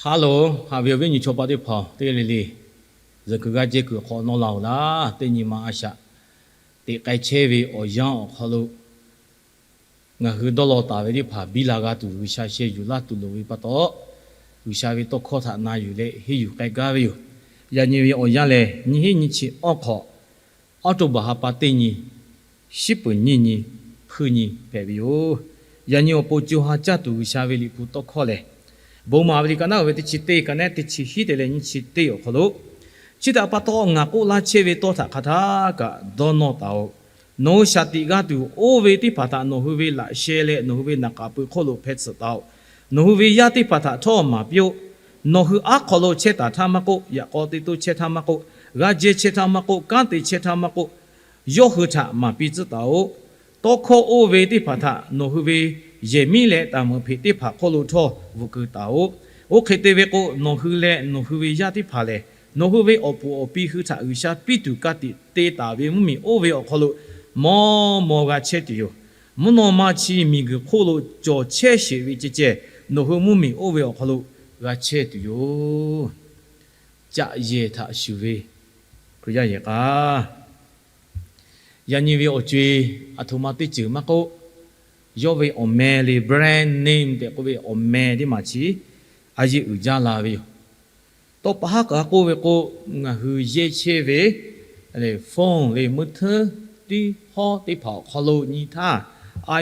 Hello, haꞈ ve awˬ viˉ nyi chaw paˆ teˇ hpaˍ teˇ g'aˇ le le, zuhꞈ kuiˬ g'aˇ jehˇ kuiˬ hk'awꞈ nawˇ la-oˬ laˇ. Teˇ nyi ma a shaꞈ teꞈ k'ai chehˇ ve awˬ yanˇ awˬ hk'aw lo, ngaˬ hui dawˇ law taˍ ve teˇ hpaˍ biˇ la g'a tuˬ, G'uiˬsha sheh yuˬ laˇ tuˬ loˍ ve pa taw, G'uiˬsha ve tawˇ hkawˇ htaꞈ na yuˬ leh henˇ yuˬ k'ai gaˇ ve yoˬ. Yaꞈ nyi ve awˬ yanˇ lehˬ, nyiˇ hinˉ nyiˇ chi awˇ hk'awꞈ, October ha pa teˇ nyi, shiˉ peuˍ nyiˇ nyi, hpuiˇ nyi hpehꞈ ve yoˬ. Yaꞈ nyi awˬ pon co ha caˇ tuˬ G'uiˬsha ve Liꞈ hpu tawˇ hkawˇ lehˬ, bon maˍ ve liꞈ ka naˉ uˬ ve teˇ chi teˇ ka naˉ teˇ chi hiˉ te leh nyiˇ chi teˇ awˬ hk'aw lo, chi htaꞈ pa taw ngaˬ k'oˆ laˇ chehˇ ve tawˇ htaꞈ hk'a htaˇ kaꞈ dawˇ nawˇ taˍ-oꞈ. Nawˬ hui shaˍ tiꞈ g'a tuˬ oˇ ve teˇ hpaˍ htaꞈ nawˬ hui ve laꞈ sheh leh nawˬ hui ve naˍ k'aˍ pui hk'oˆ lo hpeh tsuhꞈ taˍ-oꞈ. Nawˬ hui ve yaˇ teˇ hpaˍ htaꞈ htawˇ maˍ piˇ-oˆ. Nawˬ hui aˉ hk'aw lo chehˇ taˍ htaˇ maˇ k'oˆ, yaꞈ k'aw teˇ toˇ chehˇ htaˇ maˇ k'oˆ, g'a jehˇ chehˇ htaˇ maˇ k'oˆ, kanˉ te chehˇ htaˇ maˇ k'oˆ, yawˇ hui htaꞈ maˍ piˇ tcuhˉ taˍ-oꞈ. Tawˇ hkawˇ oˇ ve teˇ hpaˍ htaꞈ nawˬ hui ve yehˬ miˉ leh taˍ meuꞈ hpeꞈ teˇ hpaˍ hk'oˆ lo htawˇ bvuhꞈ keu taˍ-oꞈ. Oˇ hk'e te ve k'o, nawˬ hui leh nawˬ hui ve yaˇ teˇ hpaˍ lehˬ, nawˬ hui ve awˬ puˍ awˬ pi hui htaꞈ G'uiˬsha piˇ tuˬ ka tiꞈ te taˍ ve mvuhˇmiˬ oˇ ve awˬ hk'aw lo mawˇ mawˇ g'a chehˇ tuˬ yoˬ. Mvuhˇ naw ma chi miˬguiˬ hk'oˆ lo cawˬ chehˇ sheˍ ve ceh ceh, nawˬ hui mvuhˇmiˬ oˇ ve awˬ hk'aw lo g'a chehˇ tuˬ yoˬ. Caꞈ yehˬ htaꞈ shuˍ ve Hkriꞈ yaˇ yehˬ k'a, yaꞈ nyi ve awˬ co-e aˬ htoꞈ ma teˇ ceuˬ maˇ k'oˆ, yawˇ ve awˬ meh le, brand name tehꞈ k'oˆ ve awˬ meh teˇ maˬ chi a yeˇ uiˍ jaˇ la ve yoˬ. Tawˇ pa haˉ k'a k'oˆ ve k'o, ngaˬ hui yehˇ chehˇ ve phone le, meuˇ hteˉ tiˉ hawˉ teˇ hpaˍ awˬ hk'aw lo nyi htaˇ,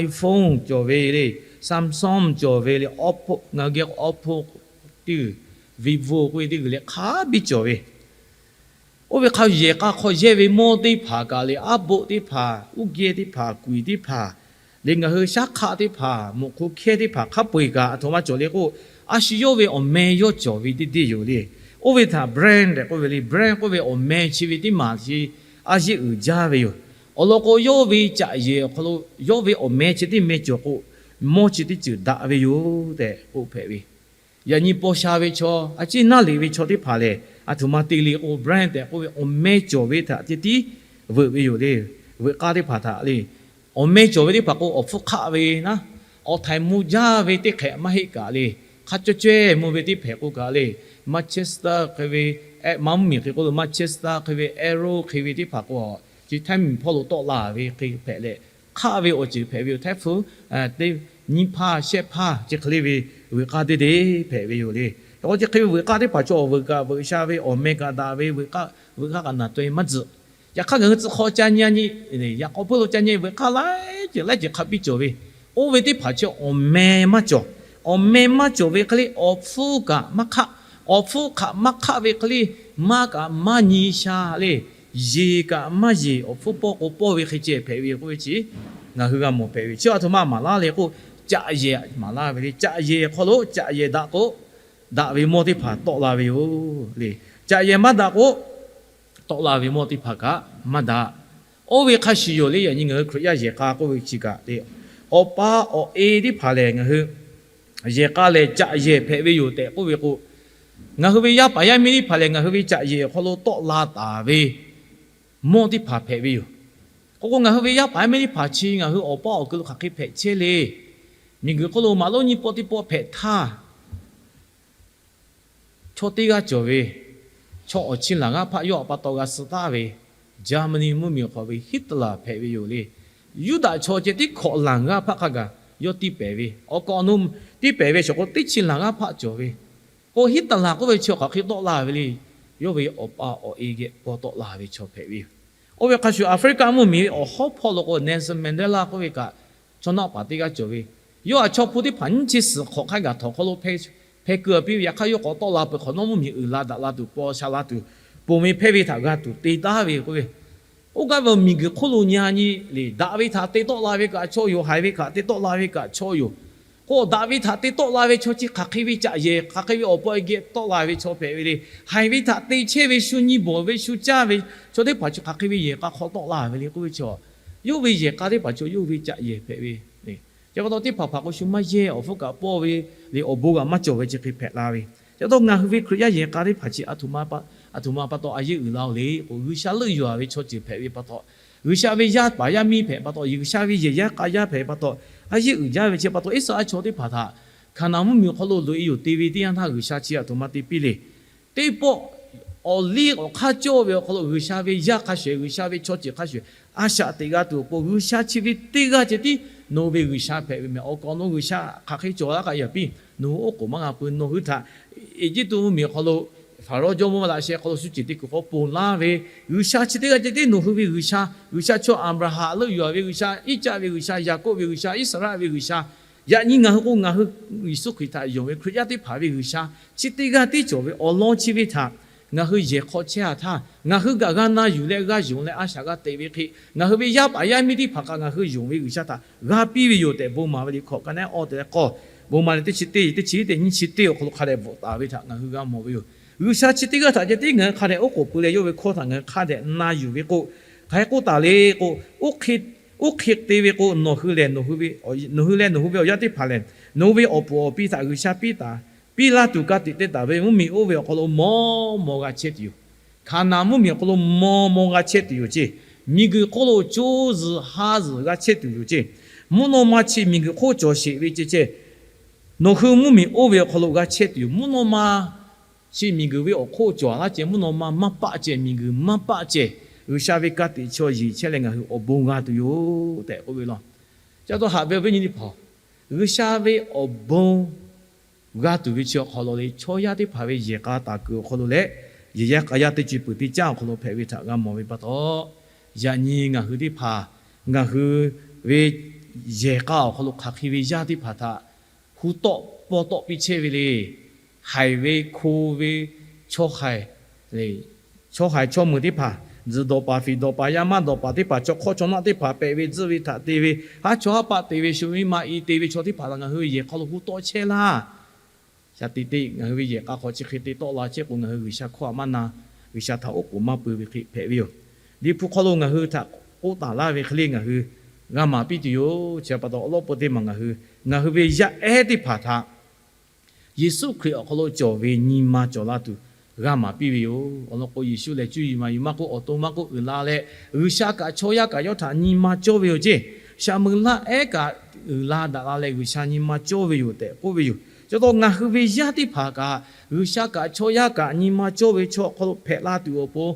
iPhone cawˬ ve le, Samsung cawˬ ve le, Oppo, ngaˬ hui geh k'o Oppo teˇ g'uiˬ, Vivo k'oˆ ve teˇ g'uiˬ leh hk'a biˇ cawˬ ve. Oˇ ve hk'a yehˬ k'a hk'aw yehˇ ve mawˇ teˇ hpaˍ kaꞈ le, aˉ boˆ teˇ hpaˍ, uˉ geh teˇ hpaˍ, kuiˬ teˇ hpaˍ le, ngaˬ hui shaˉ hk'aˆ teˇ hpaˍ, moꞈ hk'u hkehˇ teˇ hpaˍ hk'a peu-eˬ kaꞈ aˬ htoꞈ ma cawˬ le k'o, a shu yawˇ ve awˬ meh yawˇ cawˬ ve teˇ deˇ yoˬ le. Oˇ ve htaꞈ brand tehꞈ k'oˆ ve le. Brand k'oˆ ve awˬ meh chi ve teˇ maˬ chi a yeˇ uiˍ jaˇ ve yoˬ. Awˬ lawn k'o, yawˇ ve caꞈ yehˬ awˬ hk'aw lo yawˇ ve awˬ meh chi teˇ meh cawˬ k'o, mawˇ chi teˇ ceuˬ daꞈ ve yoˬ tehꞈ k'oˆ hpehꞈ ve. Yaꞈ nyi paw sha ve chaw, a ciˉ naˇ liꞈ ve chaw teˇ hpaˍ lehˬ, aˬ htoꞈ ma te le k'o, brand tehꞈ k'oˆ ve awˬ meh cawˬ ve htaꞈ ceh tiˉ veuꞈ ve yoˬ le. Veuꞈ k'aˇ teˇ hpaˍ htaꞈ le, awˬ meh cawˬ ve teˇ hpaˍ k'o, awˬ hpfuhˇ hk'aˆ ve naˉ, awˬ htaiˍ mvuh jaˇ ve teˇ hk'ehꞈ maˇ heˆ kaꞈ le, hk'a cawˇ caweh mvuh ve teˇ hpehꞈ k'o kaꞈ le, Manchester hk'e ve, maˇ mvuhˇmiˬ hk'e k'oˆ lo Manchester hk'e ve, Arrow hk'e ve teˇ hpaˍ k'o, chi htaiˇ miˬ hpawˇ lo tawˆ la ve hk'e hpehꞈ leh, hk'aˆ ve awˬ ceuˬ hpehꞈ ve yoˬ. Htaiˇ hpfuhˇ teˇ nyiˇ hpaˇ shehˆ hpaˇ chi hk'e le ve veuꞈ k'aˇ teˇ deˇ hpehꞈ ve yoˬ le. K'o chi hk'e ve veuꞈ k'aˇ teˇ hpaˍ chaw awˬ veuꞈ kaꞈ veuꞈ sha ve, awˬ meh kaꞈ daꞈ ve, veuꞈ k'aˇ kaꞈ naˬ taweh maˇ tzuhꞈ. Yaꞈ hk'aˇ ngaˬ hui tcuh hk'aw ca nyi a nyi, yaꞈ k'aw hpeuˇ lo ca nyi, veuꞈ k'aˇ laiˉ ceuˬ laiˉ ceuˬ hk'a biˇ cawˬ ve, oˇ ve teˇ hpaˍ chi awˬ meh maˇ cawˬ. Awˬ meh maˇ cawˬ ve hk'e le, awˬ hpfuhˇ kaꞈ maˇ hk'aˆ. Awˬ hpfuhˇ hk'aꞈ maˇ hk'aˆ ve hk'e le, maˇ kaꞈ maˇ nyi sha le, yeˬ kaꞈ maˇ yeˬ, awˬ hpfuhˇ pawˇ k'o pawˇ ve hk'e ceh hpehꞈ ve yoˬ k'oˆ ve chi ngaˬ hui g'a mawˬ hpehꞈ ve. Chi aˬ htoꞈ ma maˍ laˇ le k'o, caꞈ yehˬ maˍ laˇ ve le. Caꞈ yehˬ hk'aw lo caꞈ yehˬ daꞈ k'o, daꞈ ve mawˇ teˇ hpaˍ tawˆ la ve yoˬ le. Caꞈ yehˬ maˇ daꞈ k'o, tawˆ la ve mawˇ teˇ hpaˍ kaꞈ maˇ daꞈ. Oˇ ve hk'a shuˍ yoˬ le. Yaꞈ nyi ngaˬ hui Hkriꞈ yaˇ yehˬ k'a k'oˆ ve chi kaꞈ le, awˬ pa awˬ e teˇ hpaˍ lehˬ, ngaˬ hui yehˬ k'a lehˬ caꞈ yehˬ hpehꞈ ve yoˬ tehꞈ k'oˆ ve k'o, ngaˬ hui ve yaˇ paˍ yaˇ miˇ teˇ hpaˍ lehˬ, ngaˬ hui ve caꞈ yehˬ awˬ hk'aw lo tawˆ la taˍ ve mawˇ teˇ hpaˍ hpehꞈ ve yoˬ. K'o k'o, ngaˬ hui ve yaˇ paˍ yaˇ miˇ teˇ hpaˍ chi ngaˬ hui awˬ pa awˬ kuiˬ lo hk'aˬ hk'e hpehꞈ chehˇ le. Miˬguiˬ hk'oˆ lo maꞈ lonˉ nyiˇ pawˆ teˇ pawˆ hpehꞈ htaˇ, chaw teˇ g'aˇ cawˬ ve, chaw awˬ chi laˬ g'aˇ hpaˆ yawˇ htaꞈ pa taw g'a suh taˍ ve, Jaˇmaˍniˆ mvuhˇmiˬ hk'awꞈ ve Hitler hpehꞈ ve yoˬ le. Yuˇdaꞈ chaw ceh tiˉ hkawꞈ laˬ g'aˇ hpaˆ hk'a gaˬ yawˇ tiˇ pehˍ ve, awˬ kaꞈ awˬ nu tiˇ pehˍ ve shawˍ k'o, teˇ chi laˬ g'aˇ hpaˆ cawˬ ve. K'o Hitler k'oˆ ve chi hk'aˬ hk'e tawˆ la ve le. Yawˇ ve awˬ pa awˬ e geh paw tawˆ la ve chaw hpehꞈ ve yoˬ. Oˇ ve hk'a shuˍ, Aˍfriˆkaˆ mvuhˇmiˬ ve awˬ hawˉ hpawˇ lo k'o, Nelson Mandela k'oˆ ve kaꞈ, chaw naˆ paˍ teˇ g'aˇ cawˬ ve, yawˇ htaꞈ chaw hpu teˇ hpaˍ nyiˇ chi suhˍ hk'awꞈ hk'a gaˬ htawnˍ hk'aw lo hpeh keu piˇ ve, yaꞈ hk'aˇ yawˇ k'awꞈ tawˆ la peuˬ hk'awꞈ nawˉ, mvuhˇmiˬ uiˍ la daꞈ la tuˬ, paw sha la tuˬ, ponˬ ve hpehˇ ve htaꞈ g'a tuˬ te taˍ ve k'oˆ ve, oˇ gaˇ ve miˬguiˬ hk'oˆ lo nyi a nyi le, daꞈ ve htaꞈ te tawˆ la ve kaꞈ chaw yoˬ, haiˬ ve htaꞈ te tawˆ la ve kaꞈ chaw yoˬ. K'o daꞈ ve htaꞈ te tawˆ la ve chaw chi hk'aˬ hk'e ve caꞈ yehˬ, hk'aˬ hk'e ve awˬ pa awˬ e geh tawˆ la ve chaw hpehꞈ ve le. Haiˬ ve htaꞈ te chehˇ ve, shu nyi bawˬ ve, shu caˇ ve chaw teˇ hpaˍ chi hk'aˬ hk'e ve yehˬ k'a hk'aw tawˆ la ve le k'oˆ ve chi, yawˇ ve yehˬ k'a teˇ hpaˍ chaw yawˇ ve caꞈ yehˬ hpehꞈ ve. Chi pa taw teˇ hpaˍ hpaˍ k'o shu maˇ yehˇ, awˬ hpfuhˇ kaꞈ pawˇ ve le, awˬ bon kaꞈ maˇ cawˬ ve chi hk'e hpehꞈ la ve. Chi pa taw ngaˬ hui ve Hkriꞈ yaˇ yehˬ k'a teˇ hpaˍ chi aˬ htoꞈ ma pa taw a yeˇ uiˍ la-oˬ le k'o, G'uiˬsha leuˆ yuˬ-a ve chaw ceuˬ hpehꞈ ve pa taw, G'uiˬsha ve yaˇ paˍ yaˇ miˇ hpehꞈ pa taw, G'uiˬsha ve yehˬ yaˇ k'a yaˇ hpehꞈ pa taw, a yeˇ uiˍ jaˇ ve chi pa taw, Iˉsaˍreˍlaˆ chaw teˇ hpaˍ htaꞈ Hkaˍnanˍ mvuhˇmiˬ awˬ hk'aw lo loꞈ e yoˬ te ve teˇ yanˇ htaˇ, G'uiˬsha chi aˬ htoꞈ ma te piˇ le. Teˇ pawˆ awˬ liˇ awˬ hk'aˇ cawˇ ve awˬ hk'aw lo G'uiˬsha ve yaˇ hk'a shuˍ, G'uiˬsha ve chaw ceuˬ hk'a shuˍ, a shaꞈ teꞈ g'a tuˬ awˬ pon, G'uiˬsha chi ve teˇ g'aˇ ceh tiˉ nawˬ hui ve G'uiˬsha hpehꞈ ve meh. Awˬ kaˍ awˬ nu G'uiˬsha hk'aˬ hk'e cawˬ laˇ kaꞈ yaꞈ piˇ, nawˬ hui oˉ k'oˍ maˇ g'a pui. Nawˬ hui htaꞈ Eˇjiˇtuꞈ mvuhˇmiˬ awˬ hk'aw lo Hpaˍrawˇ jawˇmawˇ ve laꞈ sheh hk'aw lo shu ceuˬ te kuiˬ hk'aw ponˬ laˇ ve G'uiˬsha chi teˇ g'aˇ ceh tiˉ nawˬ hui ve G'uiˬsha, G'uiˬsha chaw Aˍbraˍhanˍ leuˆ yuˬ ve G'uiˬsha, Iˉcaˆ ve G'uiˬsha, Yaˍkoˆ ve G'uiˬsha, Iˉsaˍreˍlaˆ ve G'uiˬsha, yaꞈ nyi ngaˬ hui k'o, ngaˬ hui Yeˍsuˆ Hkriꞈ htaꞈ yonˍ ve Hkriꞈ yaˇ teˇ hpaˍ ve G'uiˬsha chi teˇ g'aˇ tiˉ cawˬ ve awˬ lawn chi ve htaꞈ ngaˬ hui yehˬ hk'aw chehˇ a htaˇ, ngaˬ hui kaꞈ g'a na yuˬ leh g'a yonˍ leh a shaꞈ g'a teꞈ ve hk'e, ngaˬ hui ve yaˇ paˍ yaˇ miˇ teˇ hpaˍ kaꞈ ngaˬ hui yonˍ ve G'uiˬsha htaꞈ g'a piˇ ve yoˬ tehꞈ, bon maˍ ve liꞈ hkawꞈ ka naˉ awˬ tehꞈ k'awˇ, bon maˍ leh teˇ chi teˇ, teˇ chi teˇ nyiˇ chi teˇ awˬ hk'aw lo hk'a dehꞈ bvuhꞈ taˍ ve htaꞈ ngaˬ hui g'a mawˬ ve yoˬ. G'uiˬsha chi teˇ g'aˇ htaꞈ ceh tiˉ ngaˬ hui hk'a dehꞈ oˉ k'oˍ pui leh, yawˇ ve hkawˇ htaꞈ ngaˬ hui hk'a dehꞈ na yuˬ ve k'o, hk'aˬ hk'e k'oˆ taˍ le k'o, oˇ hk'e te ve k'o, nawˬ hui lehˬ, nawˬ hui ve awˬ yaˇ teˇ hpaˍ lehˬ, nawˬ hui ve awˬ puˍ awˬ pi htaꞈ G'uiˬsha piˇ taˍ, piˇ laˇ tuˬ ka tiꞈ te taˍ ve mvuhˇmiˬ oˇ ve awˬ hk'aw lo mawˇ mawˇ g'a chehˇ tuˬ yoˬ. Hkaˍnanˍ mvuhˇmiˬ awˬ hk'aw lo mawˇ mawˇ g'a chehˇ tuˬ yoˬ ceˇ. Miˬguiˬ hk'oˆ lo co zuhˬ ha zuhˬ g'a chehˇ tuˬ yoˬ ceˇ. Mvuhˇ naw ma chi miˬguiˬ hk'oˆ cawˬ sheˍ ve ceh ceh, nawˬ hui mvuhˇmiˬ oˇ ve awˬ hk'aw lo g'a chehˇ tuˬ yoˬ. Mvuhˇ naw ma chi miˬguiˬ ve awˬ hk'oˆ cawˬ laˇ ceh, mvuhˇ naw ma maˇ paˆ ceh, miˬguiˬ maˇ paˆ ceh, G'uiˬsha ve ka tiꞈ chaw yeˬ chehˇ leh ngaˬ hui awˬ bon g'a tuˬ yoˬ tehꞈ k'oˆ ve law. Chi pa taw haꞈ ve awˬ viˉ nyi teˇ hpaˍ-oˬ, G'uiˬsha ve awˬ bon g'a tuˬ ve chi awˬ hk'aw lo le, chaw yaˇ teˇ hpaˍ ve yehˬ k'a taˍ kuiˬ awˬ hk'aw lo leh, yehˬ yaˇ k'a yaˇ teˇ ceuˬ peuˬ teˇ caˉ awˬ hk'aw lo hpehꞈ ve htaꞈ g'a mawˬ ve pa taw, yaꞈ nyi ngaˬ hui teˇ hpaˍ, ngaˬ hui ve yehˬ k'a awˬ hk'aw lo hk'aˬ hk'e ve yaˇ teˇ hpaˍ htaꞈ hu tawˆ pawˇ tawˆ piˇ chehˇ ve le. Haiˬ ve, hko ve, chaw haiˬ, chaw haiˬ chaw meuˍ teˇ hpaˍ, tzuhˬ dawˬ paˍ, fiˍ dawˬ paˍ, yaˇ maˇ dawˬ paˍ teˇ hpaˍ, chaw hk'awˇ chaw naˆ teˇ hpaˍ, pehꞈ ve tzuhˆ ve htaꞈ te ve, haˉ chawˇ haˉ paˆ te ve, shu miˇ ma i te ve chaw teˇ hpaˍ htaꞈ ngaˬ hui yehˬ hk'aw lo hu tawˆ chehˇ laˇ. Shaˍ tiꞈ te ngaˬ hui ve yehˬ k'a hk'aw chi hk'e te tawˆ la chehˇ k'o, ngaˬ hui G'uiˬsha hkawˇ htaꞈ maˇ na, G'uiˬsha htaꞈ oˉ k'oˍ maˇ pui ve hk'e hpehꞈ ve yoˬ. Liꞈ hpu hk'aw lo ngaˬ hui htaꞈ k'oˆ taˍ laˇ ve hk'e le ngaˬ hui g'a maˍ piˇ tuˬ yoˬ. Chi pa taw awˬ lawn peuˬ teˇ maˬ ngaˬ hui, ngaˬ hui ve yaˇ ehˉ teˇ hpaˍ htaꞈ Yeˍsuˆ Hkriꞈ awˬ hk'aw lo cawˬ ve nyi ma cawˬ la tuˬ g'a maˍ piˇ ve yoˬ. Awˬ lawn k'o, Yeˍsuˆ lehˬ cuˇ yiˍ maˍ yuˬ maˇ k'oˆ, awˬ to maˇ k'oˆ, uiˍ la leh G'uiˬsha kaꞈ chaw yaˇ kaꞈ yawˇ htaꞈ nyi ma cawˇ ve yoˬ ceˇ. Shaˍ meuˍ laˇ ehˉ kaꞈ uiˍ la daꞈ la leh G'uiˬsha nyi ma cawˇ ve yoˬ tehꞈ k'oˆ ve yoˬ. Chi pa taw ngaˬ hui ve yaˇ teˇ hpaˍ kaꞈ G'uiˬsha kaꞈ chaw yaˇ kaꞈ nyi ma cawˇ ve chaw awˬ hk'aw lo hpehꞈ la tuˬ awˬ pon,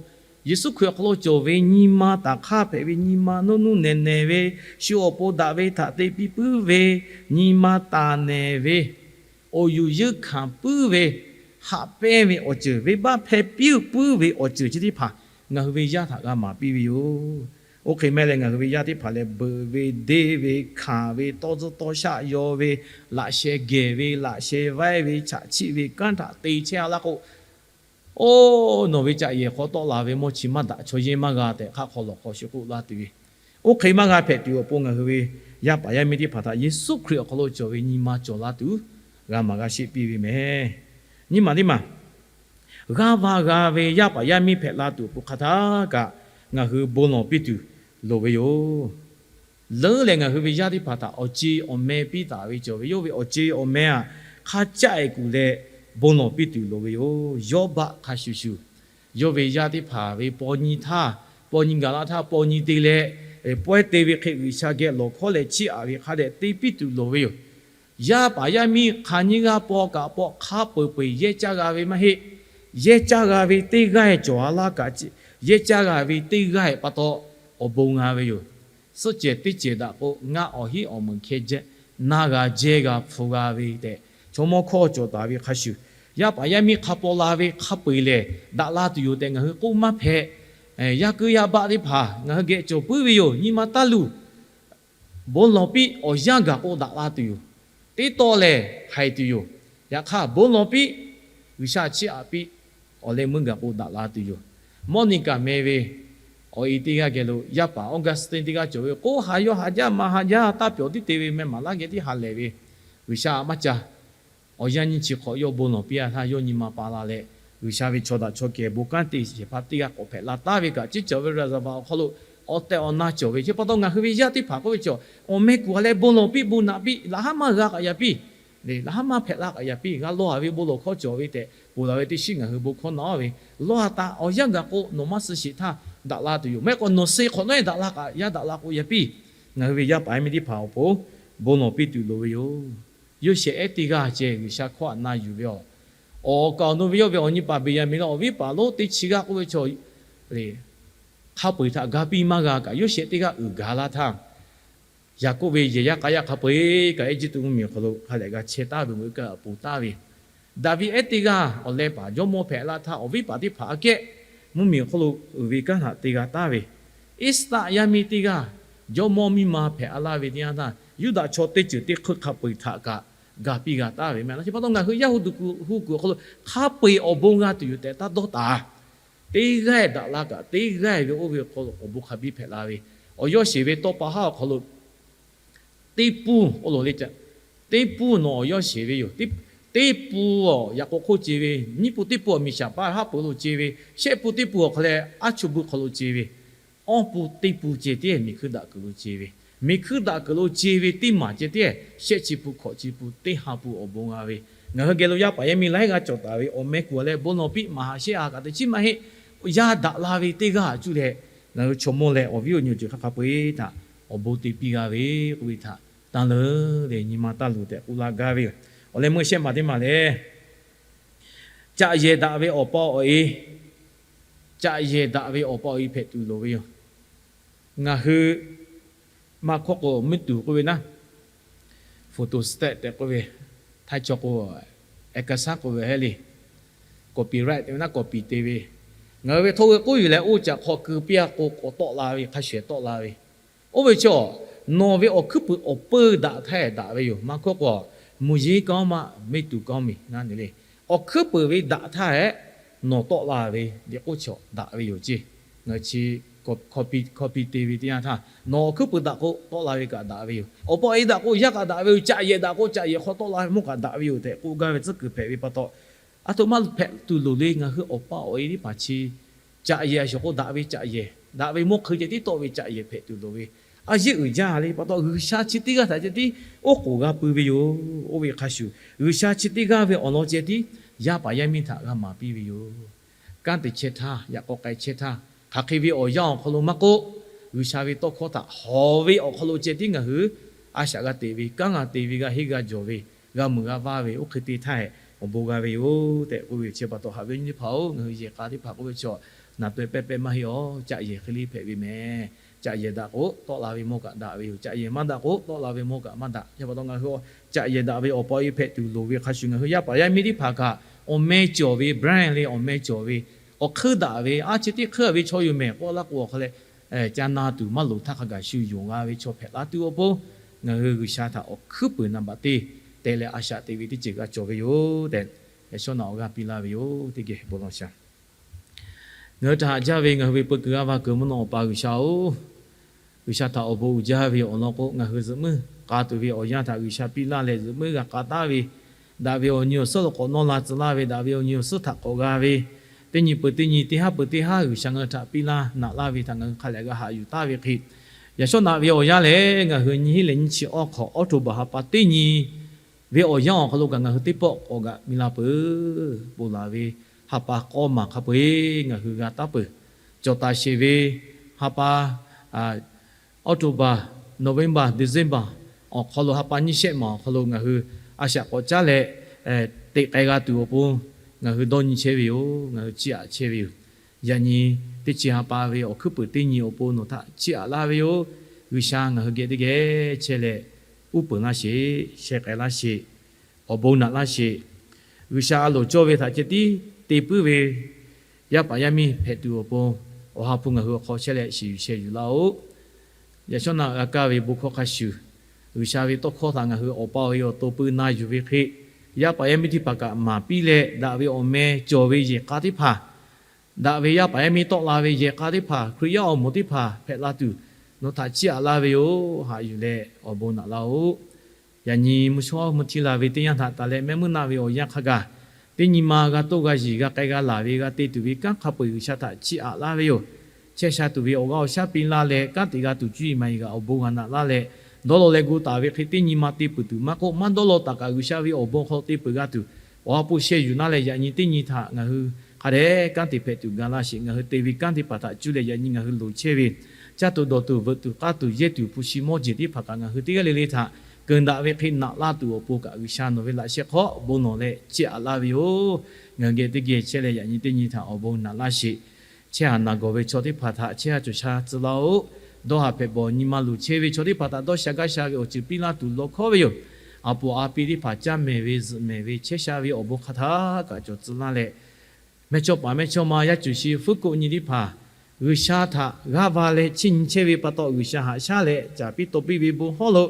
Yeˍsuˆ Hkriꞈ awˬ hk'aw lo cawˬ ve nyi ma taˍ hk'aˇ hpehꞈ ve nyi ma nuˇ nuˇ nehˬ nehˬ ve, shu awˬ pon daꞈ ve htaꞈ te piˇ puiˉ ve, nyi ma taˍ nehˬ ve, awˬ yuˬ yeunˇ hkanˍ puiˉ ve, haꞈ pehnˇ ve awˬ ceuˬ, venˇbaˆ hpehˇ piˇ puiˉ ve awˬ ceuˬ chi teˇ hpaˍ ngaˬ hui ve yaˇ htaꞈ g'a maˍ piˇ ve yoˬ. Oˇ hk'e meh leh ngaˬ hui ve yaˇ teˇ hpaˍ lehˬ, beuꞈ ve, deˇ ve, hkanˍ ve, tawˇ tzuhˇ tawˇ shaˆ yaw ve, laꞈ sheh gehˬ ve, laꞈ sheh vaiˇ ve, chaꞈ chiˆ ve, kanˉ htaꞈ te chehˇ a laˇ k'o, oˇ nawˬ ve caꞈ yehˬ hk'aw tawˆ la ve mawˇ chi maˇ daꞈ, chaw yehˇ maˇ g'a tehꞈ hk'aˆ hk'aw lawˬ hk'aw shu k'oˆ laˇ tuˬ ve. Oˇ hk'e maˇ g'a hpehꞈ tuˬ awˬ pon ngaˬ hui ve yaˇ paˍ yaˇ miˇ teˇ hpaˍ htaꞈ Yeˍsuˆ Hkriꞈ awˬ hk'aw lo cawˬ ve nyi ma cawˬ la tuˬ g'a maˍ g'a sheˆ piˇ ve meh. Nyiˇ maˬ teˇ maˬ, g'aˇ va g'a ve yaˇ paˍ yaˇ miˇ hpehꞈ la tuˬ awˬ pon hk'aˬ htaˇ kaꞈ ngaˬ hui bon lawˬ piˇ tuˬ loˍ ve yoˬ. Leuˉ leh ngaˬ hui ve yaˇ teˇ hpaˍ htaꞈ awˬ ce awˬ meh piˇ taˍ ve cawˬ ve, yawˇ ve awˬ ce awˬ meh htaꞈ hk'a caˆ e kuˬ leh bon lawˬ piˇ tuˬ loˍ ve yoˬ. Yawˇbaˆ hk'a shuˍ shuˍ, yawˇ ve yaˇ teˇ hpaˍ ve paw nyi htaˇ, paw nyi gaˬ la htaˇ paw nyi te leh, pawehˇ te ve hk'e G'uiˬsha geh lawˬ hkawˉ leh chiˇ aꞈ ve hk'a dehꞈ te piˇ tuˬ loˍ ve yoˬ. Yaˇ paˍ yaˇ miˇ hk'aˬ nyi g'a paw kaꞈ paw hk'a peu eˬ peu eˬ yehˇ caˇ g'a ve maˇ heˆ. Yehˇ caˇ g'a ve teˇ g'aˇ cawˬ a laˇ kaꞈ, yehˇ caˇ g'a ve teˇ g'aˇ pa taw awˬ bon g'a ve yoˬ. Suhˆ cehˬ teˇ cehˬ daꞈ k'o, ngaˇ awˬ hinˉ awˬ meunˍ hkeh na g'a jehˇ g'a hpu g'a ve tehꞈ, chaw mawˇ hkawˇ cawˬ taˍ ve hk'a shuˍ, yaˇ paˍ yaˇ miˇ hk'a paw la ve hk'a peu eˬ lehˬ daꞈ la tuˬ yoˬ tehꞈ ngaˬ hui k'oˆ maˇ hpehꞈ. Yaˇ kuiˇ yaˇ baˆ teˇ hpaˍ ngaˬ hui geh cawˬ puiˉ ve yoˬ. Nyi ma taˇ luˬ. Bon lawˬ piˇ, awˬ yanˇ gaˬ k'o daꞈ la tuˬ yoˬ. Teˇ tawˆ lehˬ haiˬ tuˬ yoˬ. Yaꞈ hk'aˇ bon lawˬ piˇ, G'uiˬsha chiˇ aꞈ piˇ, awˬ leh meuˇ gaˬ k'o daꞈ la tuˬ yoˬ. Mawˇniˆkaꞈ meh ve awˬ e teˇ g'aˇ geh lo yaˇ paˍ Augustine teˇ g'aˇ cawˬ ve, k'oˆ ha yawˇ ha jaˇ ma ha jaˇ taˇ pyawˬ tiˉ te ve meh maˍ laˇ geh tiˉ ha lehˬ ve, G'uiˬsha maˇ ca. Awˬ yanˇ nyiˇ chi hk'awꞈ yawˇ bon lawˬ piˇ a htaˇ yawˇ nyi ma pa la leh, G'uiˬsha ve chaw daꞈ chaw kehˬ bon kanˉ te shehˍ hpaˇ teˇ g'aˇ k'awꞈ hpehꞈ la taˍ ve kaꞈ, ciˉ cawˬ ve raˍzaˍvaˍ awˬ hk'aw lo awˬ tehˬ awˬ na cawˬ ve. Chi pa taw ngaˬ hui ve yaˇ teˇ hpaˍ k'oˆ ve cawˬ, awˬ meh kuˬ a leh bon lawˬ piˇ, bon naꞈ piˇ, laꞈ haˉ maˇ g'a k'aꞈ yaꞈ piˇ, laꞈ haˉ maˇ hpehꞈ la k'aꞈ yaꞈ piˇ, g'a lawˇ a ve bon lawˬ hkawˇ cawˬ ve tehꞈ ponˬ laˬ ve teˇ shiˉ ngaˬ hui bon hkawˇ naꞈ ve, lawˇ a taˍ, awˬ yanˇ gaˬ k'o nawˬ maˇ suh sheˍ htaˇ daꞈ la tuˬ yoˬ. Maˇ heˆ k'o nawˬ suh hk'awꞈ nawˉ daꞈ la k'aꞈ yaˇ daꞈ la k'o yaꞈ piˇ. Ngaˬ hui ve yaˇ paˍ yaˇ miˇ teˇ hpaˍ awˬ pon bon lawˬ piˇ tuˬ loˍ ve yoˬ. Yoˇsehꞈ ehˉ teˇ g'aˇ ceh G'uiˬsha hkawˇ htaꞈ na yuˬ ve a, awˬ kaˍ awˬ nu ve yawˇ ve awˬ nyi paˍ Beˍyaˍmenˍ la awˬ viˉ paˍ lonˉ teˇ chi g'aˇ k'oˆ ve chaw le, hk'a peu-eˬ htaꞈ ga piˇ maˇ g'a kaꞈ, Yoˇsehꞈ teˇ g'aˇ uiˍ gaˬ la htaˇ, Yaˍkoˆ ve yehˬ yaˇ k'a yaˇ hk'a peu-eˬ kaꞈ Eˇjiˇtuꞈ mvuhˇmiˬ awˬ hk'aw lo hk'a lehꞈ g'a chehˇ taˍ ve meuꞈ kaˇ a poˬ taˍ ve, Daˍviˆ ehˉ teˇ g'aˇ awˬ leh paˍ jawˇmawˇ hpehꞈ la htaˇ, awˬ viˉ paˍ teˇ hpaˍ aꞈ kehˉ mvuhˇmiˬ awˬ hk'aw lo uiˍ ve kanˉ htaꞈ te g'a taˍ ve, Eˇsaˆ yaˇ miˇ teˇ g'aˇ jawˇmawˇ miˇ ma hpehꞈ a laˇ ve teˇ yanˇ htaˇ, Yuˇdaꞈ chaw teˇ ceuˬ teˇ hk'eun hk'a peu-eˬ htaꞈ kaꞈ ga piˇ g'a taˍ ve meh. Chi pa taw ngaˬ hui yaˇ hu tuˬ kuiˬ hu kuiˬ awˬ hk'aw lo hk'a peu-eˬ awˬ bon g'a tuˬ yoˬ tehꞈ taˇ dawˇ taˍ. Teˇ g'aˇ daꞈ la kaꞈ teˇ g'aˇ ve oˇ ve awˬ hk'aw lo awˬ bon hk'a biˇ hpehꞈ la ve, awˬ yawˇ sheˍ ve tawˇ pa haˉ awˬ hk'aw lo teˇ pun k'oˆ lo le, teˇ pun nawˬ awˬ yawˇ sheˍ ve yoˬ. Teˇ pun awˬ yaꞈ k'o hk'oˆ ce ve, nyiˇ pun teˇ pun awˬ miˬ shaˍ paˇ haˉ pui lo ce ve, shehˆ pun teˇ pun awˬ hk'aw leh aˉ chu bu hk'aw lo ce ve, awˇ pun teˇ pun ceh tiˉ miˬ hkuiˇ daꞈ kuiˬ lo ce ve, miˬ hkuiˇ daꞈ kuiˬ lo ce ve teˇ maˬ ceh tiˉ shehˆ chi pun hkawꞈ chi pun teˇ ha pun awˬ bon g'a ve, ngaˬ hui geh lo yaˇ paˍ yaˇ miˇ laiˉ g'aˇ cawˬ taˍ ve awˬ meh kuˬ leh bon lawˬ piˇ maˍ haꞈ shehˆ a kaꞈ teꞈ chiˉ maˇ heˆ. Yaˇ daꞈ la ve teˇ g'aˇ cuˇ leh ngaˬ hui chaw mawˇ leh awˬ viˉ awˬ nyi awˬ ceuˬ hk'a hk'a peu-eˬ htaꞈ awˬ bon te piˇ g'a ve k'oˆ ve htaꞈ tanˇ leuˉ leh nyi ma taˇ luˬ tehꞈ k'oˆ laˇ gaˇ ve yoˬ. Awˬ leh meuˇ shehˆ maˬ teˇ maˬ lehˬ, caꞈ yehˬ daꞈ ve awˬ pa awˬ e, caꞈ yehˬ daꞈ ve awˬ pa awˬ e hpehꞈ tuˬ loˍ ve yoˬ. Ngaˬ hui maˇ hkawˇ k'o mvuhˇ tuˬ k'oˆ ve naˉ, photostat tehꞈ k'oˆ ve, htaiˇ chaw k'o, เอกสาร k'oˆ ve hehˉ le, copyright te ve naˉ copy te ve, ngaˬ hui ve htawˇ g'euˆ k'oˆ yuˬ leh oˇ caꞈ hk'aw keu piˇ a k'o k'awꞈ tawˆ la ve, hk'a shuˍ tawˆ la ve. Oˇ ve chaw, nawˬ ve awˬ hkuiˉ puiˍ awˬ peu daꞈ htaˇ daꞈ ve yoˬ. Maˇ hkawˇ k'o, မူရင်းကောင်းမှ မုၢ်တူးကောင်းမည် naˉ ne le, awˬ hkuiˉ puiˍ ve daꞈ htaˇ hehꞈ nawˬ tawˆ la ve le k'oˆ chaw daꞈ ve yoˬ ceˇ. Ngaˬ chi copy te ve teˇ yanˇ htaˇ nawˬ awˬ hkuiˉ puiˍ daꞈ k'o tawˆ la ve kaꞈ daꞈ ve yoˬ. Awˬ pa awˬ e daꞈ k'o yaˇ kaꞈ daꞈ ve yoˬ. Caꞈ yehˬ daꞈ k'o caꞈ yehˬ hk'aw tawˆ la ve mawˇ kaꞈ daꞈ ve yoˬ tehꞈ k'oˆ gaˇ ve tcuhˉ kuiˬ hpehꞈ ve pa taw, a htoꞈ ma hpehꞈ tuˬ loˍ le. Ngaˬ hui awˬ pa awˬ e teˇ hpaˍ chi caꞈ yehˬ a shawˍ k'o daꞈ ve caꞈ yehˬ, daꞈ ve mawˇ hk'eun ceh tiˉ tawˆ ve caꞈ yehˬ hpehꞈ tuˬ loˍ ve, a yeˇ uiˍ jaˇ le pa taw G'uiˬsha chi teˇ g'aˇ htaꞈ ceh tiˉ oˉ k'oˍ g'a pui ve yoˬ. Oˇ ve hk'a shuˍ G'uiˬsha chi teˇ g'aˇ ve awˬ lawn ceh tiˉ yaˇ paˍ yaˇ miˇ htaꞈ g'a maˍ piˇ ve yoˬ. Kanˉ te chehˇ htaˇ, yaꞈ k'aw k'ai chehˇ htaˇ, hk'aˬ hk'e ve awˬ yanˇ awˬ hk'aw lo maˇ k'oˆ, G'uiˬsha ve tawˇ hkawˇ htaꞈ hawˍ ve awˬ hk'aw lo ceh tiˉ ngaˬ hui a shaꞈ g'a te ve, kanˉ g'a te ve, g'a henˇ g'a jawˬ ve, g'a muiˬ g'a vaˇ ve, oˇ hk'e te htaˇ hehꞈ awˬ bon g'a ve yoˬ tehꞈ k'oˆ ve chi pa taw haꞈ ve nyi teˇ hpaˍ-oˬ, ngaˬ hui yehˬ k'a teˇ hpaˍ k'oˆ ve chaw naˬ taweh pehˇ pehˇ maˇ heˆ aˬ. Caꞈ yehˬ hk'e le hpehꞈ ve meh. Caꞈ yehˬ daꞈ k'o tawˆ la ve mawˇ kaꞈ daꞈ ve yoˬ. Caꞈ yehˬ maˇ daꞈ k'o tawˆ la ve mawˇ kaꞈ maˇ daꞈ. Chi pa taw ngaˬ hui caꞈ yehˬ daꞈ ve awˬ pa awˬ e hpehꞈ tuˬ loˍ ve hk'a shuˍ ngaˬ hui yaˇ paˍ yaˇ miˇ teˇ hpaˍ kaꞈ awˬ meh cawˬ ve brand le awˬ meh cawˬ ve awˬ hkeuˇ daꞈ ve a chi teˇ hkeuˇ ve chaw yoˬ mehˬ k'oˆ laˇ k'o awˬ hk'a leh, ca na tuˬ maˇ loˍ htaˇ hk'a gaˬ shu yonˍ g'a ve chaw hpehꞈ la tuˬ awˬ pon, ngaˬ hui G'uiˬsha htaꞈ awˬ hkuiˉ puiˍ naˍ baꞈ te teh leh a shaꞈ te ve teˇ ceuˬ g'a cawˬ ve yoˬ tehꞈ, yaꞈ shawˉ naꞈ awˬ g'aˇ piˇ laˇ ve yoˬ. Teˇ geh bon lawˬ shaˍ. Ngaˬ hui htaꞈ haꞈ jaˇ ve ngaˬ hui ve peu kuiˬ g'a va kuiˬ mvuhˇ naw Awˬ pa G'uiˬsha-oˬ, G'uiˬsha htaꞈ awˬ bon uiˍ jaˇ ve awˬ lawn k'o, ngaˬ hui zuhꞈ muiˉ k'a tuˬ ve awˬ yanˇ htaꞈ G'uiˬsha piˇ laˇ leh zuhꞈ muiˉ g'a k'a taˉ ve, daꞈ ve awˬ nyi awˬ suhˉ lo k'awꞈ nawˇ la tcuh laˇ ve, daꞈ ve awˬ nyi awˬ suhˉ htaꞈ k'awꞈ g'a ve, teˇ nyi peuˬ teˇ nyi, teˇ haˉ peuˬ teˇ haˉ G'uiˬsha ngaˬ hui htaꞈ piˇ laˇ naꞈ laˇ ve htaꞈ ngaˬ hui hk'a lehꞈ g'a haꞈ yuˬ taˍ ve hk'e, yaꞈ shawˉ naꞈ ve awˬ yanˇ lehˬ, ngaˬ hui nyiˇ hinˉ leh nyiˇ chi awˇ hk'awꞈ October ha pa teˇ nyi ve awˬ yanˇ awˬ hk'aw lo kaꞈ ngaˬ hui teˇ pawˆ k'awꞈ g'aꞈ mi la peuˬ. Bon laˬ ve ha pa k'awˇ maˬ hk'a peu-eˬ ngaˬ hui g'a taˉ peuˬ. Cawˬ taˍ sheˍ ve ha pa October, November, December awˬ hk'aw lo ha pa nyiˇ shehˆ maˬ awˬ hk'aw lo ngaˬ hui a shaꞈ k'awꞈ caˉ leh teꞈ k'ai g'a tuˬ awˬ pon ngaˬ hui dawˇ nyi chehˇ ve yoˬ. Ngaˬ hui chiˇ aꞈ chehˇ ve yoˬ. Yaꞈ nyi teˇ chi ha pa ve awˬ hkuiˉ puiˍ teˇ nyi awˬ pon nawˬ htaꞈ chiˇ aꞈ laˇ ve yoˬ. G'uiˬsha ngaˬ hui geh teˇ geh chehˇ leh uˉ peunˍ laˇ sheˍ, sheh k'ai laˇ sheˍ, awˬ bon naꞈ laˇ sheˍ. G'uiˬsha a loˍ cawˇ ve htaꞈ ceh tiˉ te puiˉ ve yaˇ paˍ yaˇ miˇ hpehꞈ tuˬ awˬ pon, Awˬ ha hpu ngaˬ hui awˬ hk'aw chehˇ leh shiˍ yuˬ sheh yuˬ laˇ-oˆ. Yaꞈ shawˉ naꞈ g'a kaˇ ve bon hkawˇ hk'a shuˍ, G'uiˬsha ve tawˇ hkawˇ htaꞈ ngaˬ hui awˬ pa awˬ e awˬ to peu na yuˬ ve hk'e, yaˇ paˍ yaˇ miˇ teˇ hpaˍ kaꞈ maˍ piˇ leh, daꞈ ve awˬ meh cawˬ ve yehˬ k'a teˇ hpaˍ, daꞈ ve yaˇ paˍ yaˇ miˇ tawˆ la ve yehˬ k'a teˇ hpaˍ, Hkriꞈ yaˇ awˬ moˍ teˇ hpaˍ hpehꞈ la tuˬ, nawˬ htaꞈ chiˇ aꞈ laˇ ve yoˬ. Haꞈ yuˬ leh awˬ bon naꞈ laˇ-oˆ. Yaꞈ nyi mvuhˇ shawˉ mvuhˇ htiˇ la ve teˇ yanˇ htaꞈ taˍ leh mehˆ meuˇ naˆ ve awˬ yanˇ hk'a gaˬ, teˇ nyi ma g'a toˇ g'a yiˬ g'a k'ai g'a laˬ ve g'a te tuˬ ve kanˉ hk'a peu-eˬ G'uiˬsha htaꞈ chiˇ aꞈ laˇ ve yoˬ. Chehˇ sha tuˬ ve awˬ g'aˇ awˬ shaˉ piˇ laˇ leh kanˉ te g'a tuˬ cuˇ yiˍ maˍ yiˍ g'aꞈ awˬ bon g'a naꞈ laˇ leh, dawˇ law leh gu taˍ ve hk'e teˇ nyi ma te peuˬ tuˬ maˇ k'oˆ, maˇ dawˇ law taˍ kaꞈ G'uiˬsha ve awˬ bon hk'aw te peuˬ g'a tuˬ, Awˬ ha hpu sheh yuˬ naˇ leh yaꞈ nyi teˇ nyi htaꞈ ngaˬ hui hk'a dehꞈ kanˉ te hpehꞈ tuˬ ga laˇ sheˍ. Ngaˬ hui te ve kanˉ teˇ hpaˍ htaꞈ cuˇ leh yaꞈ nyi ngaˬ hui loˍ chehˇ ve, caˇ tuˬ dawˬ tuˬ veuꞈ tuˬ k'aˇ tuˬ yehˇ tuˬ hpu shi mawˇ jeˬ teˇ hpaˍ kaꞈ ngaˬ hui teˇ g'aˇ le le htaꞈ keunˍ daꞈ ve hk'e naꞈ laˇ tuˬ awˬ pon kaꞈ, G'uiˬsha nawˬ ve laꞈ sheh hk'aw bon lawˬ leh chiˇ aꞈ laˇ ve yoˬ. Ngaˬ hui geh teˇ geh chehˇ leh, yaꞈ nyi teˇ nyi htaꞈ awˬ bon naꞈ laˇ sheˍ. Chehˇ haˍ naˬ gawˬ ve chaw teˇ hpaˍ htaꞈ chehˇ haˍ cawˬ sha tcuh laˇ-oˆ. Dawˇ haˍ hpehꞈ bawˬ nyi ma luˬ chehˇ ve chaw teˇ hpaˍ htaꞈ dawˇ sha gaˇ sha ve awˬ ceuˬ piˇ laˇ tuˬ lawˬ hkawˉ ve yoˬ. A poˍ a pi teˇ hpaˍ caˇ mehˍ ve zuhꞈ mehˍ ve chehˇ sha ve awˬ bon hk'a htaˇ kaꞈ cawˬ tcuh laˇ leh, mehˇchawˇpaˍ mehˇchawˇma yaˇ cuˬ shi fuˉ koˆ nyi teˇ hpaˍ G'uiˬsha htaꞈ g'aˇ va leh chiˇ nyi chehˇ ve pa taw, G'uiˬsha haꞈ shaˉ leh caˍ piˇ taw piˇ ve bon hawˉ lo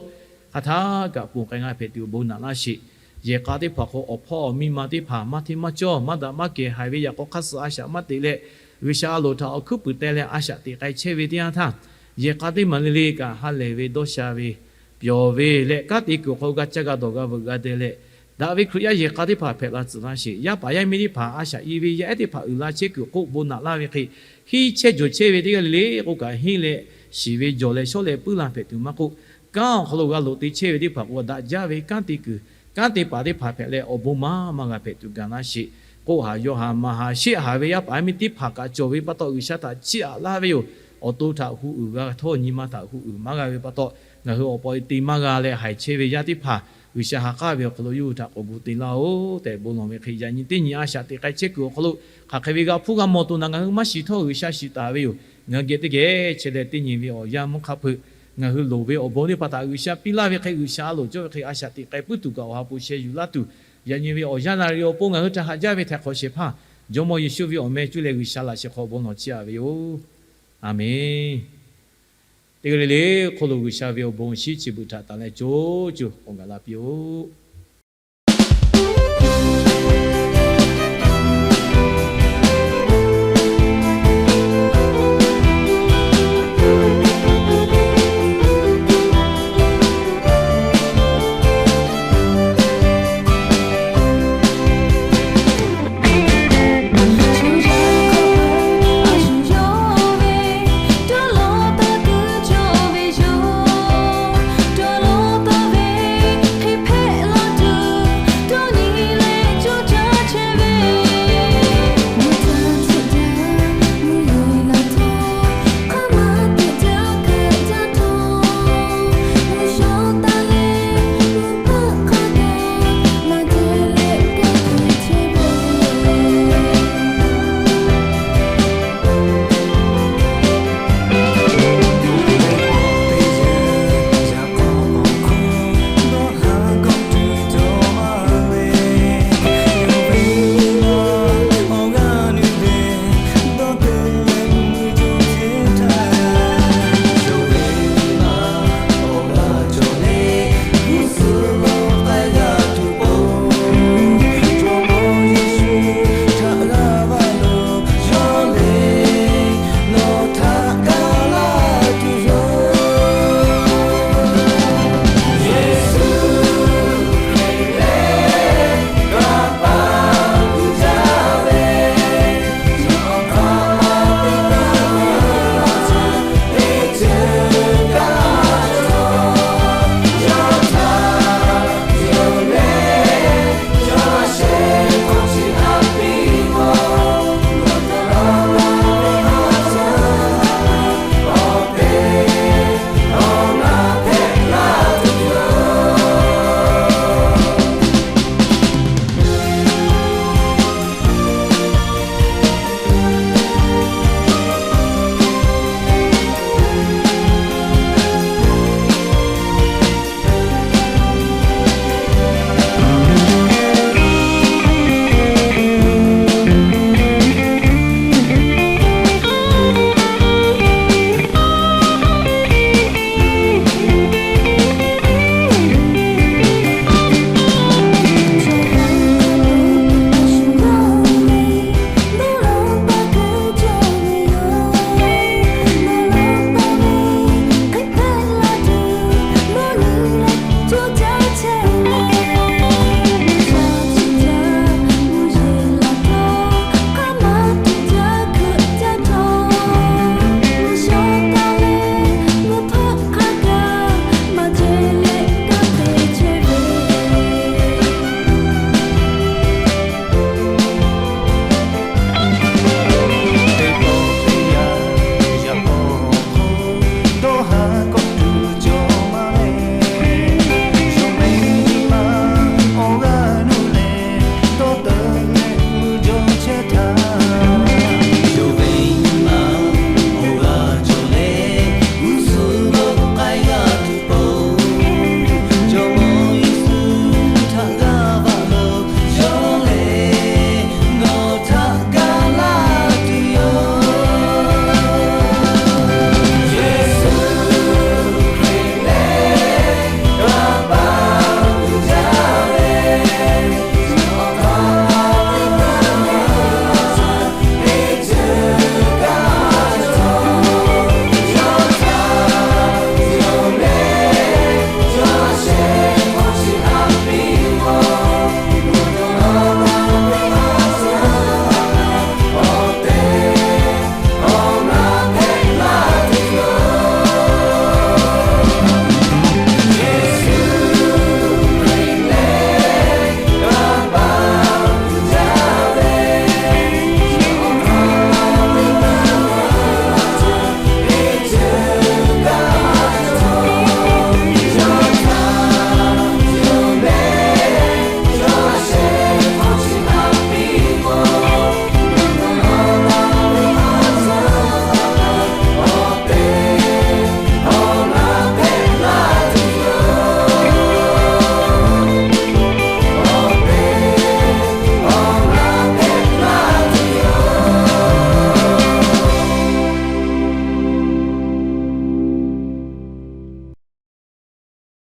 hk'a htaˇ kaꞈ ponˬ k'ai g'a hpehꞈ tuˬ awˬ bon naꞈ laˇ sheˍ. Yehˬ k'a teˇ hpaˍ hk'aw awˬ hpawˇ awˬ miˇ ma teˇ hpaˍ maˇ hteˇ maˇ cawˇ, maˇ daꞈ maˇ kehˬ, haiˬ ve yaꞈ k'aw hk'aˇ suh a shaꞈ maˇ teꞈ leh, G'uiˬsha a loˍ htaꞈ awˬ hkuiˉ puiˍ teh leh a shaꞈ teꞈ k'ai chehˇ ve teˇ yanˇ htaˇ, yehˬ k'a teˇ maˬ le le kaꞈ ha lehˬ ve dawˇ sha ve, pyawˬ ve leh kanˉ te kuiˬ awˬ hk'aw lo g'a caˇ g'a dawˬ g'a veuꞈ g'a deh leh, daꞈ ve Hkriꞈ yaˇ yehˬ k'a teˇ hpaˍ hpehꞈ la tcuh laˇ sheˍ. Yaˇ paˍ yaˇ miˇ teˇ hpaˍ a shaꞈ i ve yaˇ ehˉ teˇ hpaˍ uiˍ la chehˇ kuiˬ k'o, bon naꞈ laˇ ve hk'e, henˇ chehˇ jawˬ chehˇ ve teˇ g'aˇ le le k'o kaꞈ, henˇ leh shiˍ ve jawˬ leh shawˉ leh puiˉ la hpehꞈ tuˬ maˇ k'oˆ, kanˉ awˬ hk'aw lo g'a loꞈ te chehˇ ve teˇ hpaˍ k'o, daꞈ jaˇ ve kanˉ te kuiˬ, kanˉ te paˍ teˇ hpaˍ hpehꞈ leh awˬ bon maˇ maˇ g'a hpehꞈ tuˬ gaˬ laˇ sheˍ. K'oˆ haˍ, yaw haˍ, maˍ haˍ, sheˆ haˍ ve yaˇ paˍ yaˇ miˇ teˇ hpaˍ kaꞈ cawˬ ve pa taw, G'uiˬsha htaꞈ chiˇ aꞈ laˇ ve yoˬ. Awˬ to htaꞈ hu uiˍ g'a htawˇ, nyi ma htaꞈ hu uiˍ maˇ g'a ve pa taw, ngaˬ hui awˬ pa te maˇ g'a leh haiˬ chehˇ ve yaˇ teˇ hpaˍ, G'uiˬsha ha k'aˉ ve awˬ hk'aw lo yawˇ hui htaꞈ k'awꞈ gu te laˇ-oˆ tehꞈ bon lawˬ ve hk'e, yaꞈ nyi teˇ nyi a shaꞈ teꞈ k'ai chehˇ kuiˬ awˬ hk'aw lo hk'aˬ hk'e ve g'a hpuˇ g'a mawˬ tuˬ naꞈ, ngaˬ hui maˇ shiˍ htawˇ G'uiˬsha shiˍ taˍ ve yoˬ. Ngaˬ hui geh teˇ geh chehˇ leh teˇ nyi ve awˬ yanˇ mvuhˇ hk'a hpeuꞈ ngaˬ hui loˍ ve awˬ bon teˇ hpaˍ htaꞈ G'uiˬsha piˇ laˇ ve hk'e, G'uiˬsha a loˍ cawˇ ve hk'e a shaꞈ teꞈ k'ai puiˉ tuˬ kaꞈ awˬ ha hpu sheh yuˬ laˇ tuˬ, yaꞈ nyi ve awˬ yanˇ naˍ riˍ awˬ pon ngaˬ hui htaꞈ haꞈ jaˇ ve htaiˍ hk'awꞈ shehˍ hpaˇ Jawˇmawˇ Yeˍsuˆ ve awˬ meh cuˇ leh G'uiˬsha laꞈ sheh hk'aw bon lawˬ chiˇ aꞈ ve yoˬ. A menˬ. Teˇ g'aˇ le le hk'oˆ lo G'uiˬsha ve awˬ bon shinˉ chi beuꞈ htaꞈ tanˬ leh co co k'awꞈ gaˬ la piˇ-oˆ.